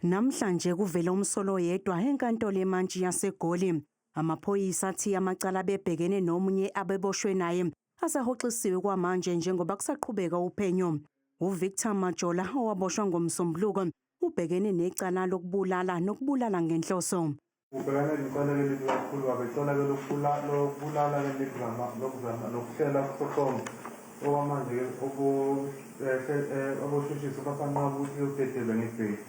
Namhlanje kuvele umsolwa oyedwa enkantolo yemantshi yaseGoli. Amaphoyisa athi amacala abebhekene nomunye abeboshwe naye asahoxisiwe kwamanje njengoba kusaqhubeka uphenyo. UVictor Majola, owaboshwa ngoMsombuluko, ubhekene necala lokubulala nokubulala ngenhloso. Ubhekane necala elibi kakhulu kabi, icala lokubulala nekuzama lokuzama nokuhlela ukusoconga. Okwamanje-ke aboshushisi basanqaba ukuthi udedelwe ngebheyili.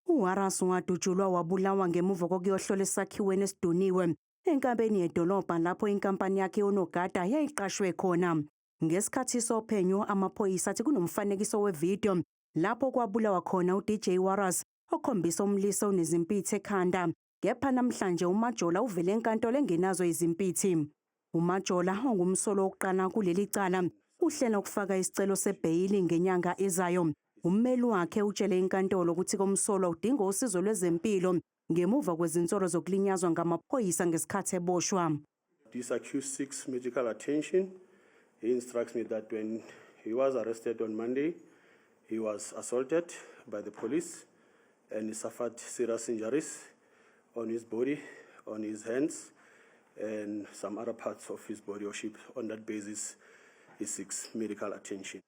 UWarras wadutshulwa wabulawa ngemuva kokuyohlola esakhiweni esiduniwe enkabeni yedolobha lapho inkampani yakhe yonogada yayiqashwe khona. Ngesikhathi sophenyo, amaphoyisa athi kunomfanekiso wevidiyo lapho kwabulawa khona uDJ Warras okhombisa umlisa onezimpithi ekhanda. Kepha namhlanje uMajola uvele enkantolo engenazo izimpithi. UMajola, ongumsolwa wokuqala kuleli cala, uhlela ukufaka isicelo sebheyili ngenyanga ezayo. Ummeli wakhe utshele inkantolo ukuthi umsolwa udinga usizo lwezempilo ngemuva kwezinsolo zokulinyazwa ngamaphoyisa ngesikhathi eboshwa. This accused seeks medical attention. He instructs me that when he was arrested on Monday, he was assaulted by the police and he suffered serious injuries on his body, on his hands, and some other parts of his body or ship. On that basis, he seeks medical attention.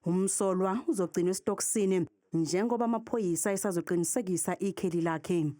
Umsolwa uzogcinwa esitokisini njengoba amaphoyisa esazoqinisekisa ikheli lakhe.